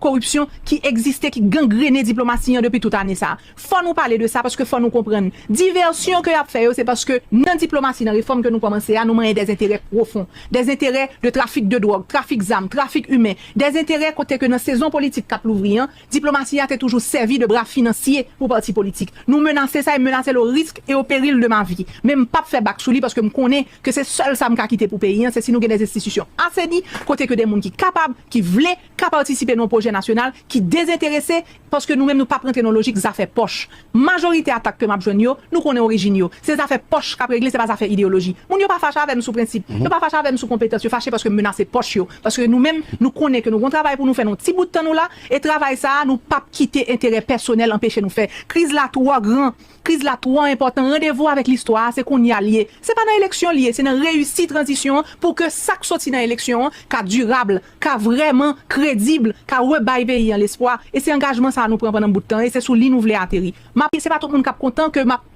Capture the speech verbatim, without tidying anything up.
koripsyon ki egziste, ki gangrene diplomasi an depi tout ane sa a. Fò nou pale de sa, paske fò nou konprann. Divèsyon ke y ap fè yo, se paske nan diplomasi, nan refòm ke nou kòmanse a, nou manyen dèzenterè pwofon, dèzenterè de trafik de dwòg, trafik zam, trafik imen, dèzenterè kote ke nan sezon politik k ap louvri an, diplomasi a te toujou sèvi de bra finansye pou pati politik. Nou menase sa e menase l o risk e o peril de ma vi. Men m p ap fè bak sou li paske m konnen ke se sèl sa m ka kite pou peyi an, se si nou gen de enstitisyon aseni, kote ke de moun ki kapab, ki vle, ka patisipe nan yon pwojè nasyonal ki dezenterese, paske nou menm nou p ap rantre nan lojik zafè pòch. Majorite atak ke m ap jwenn yo, nou konnen orijin yo. Se zafè pòch k ap regle, se pa zafè ideyoloji. Moun yo pa fache avè m sou prensip, yo pa fache avè m sou konpetans, yo fache paske m menase pòch yo. Paske nou menm, nou konnen ke nou gon travay pou nou fè nan yon ti bout tan nou la, e travay sa a, nou p ap kite enterè pèsonèl anpeche nou fè. Kriz la twò gran, kriz la twò enpòtan. Randevou avèk listwa a, se kounye a l ye. Se pa nan eleksyon l ye, se nan reyisi tranzisyon an pou ke sa k soti nan eleksyon an ka dirab, ka vrèman kredib, ka rebay peyi an lespwa. E se angajman sa a nou pran pandan bout tan, e se sou li nou vle ateri. M ap, se pa tout moun k ap kontan ke m ap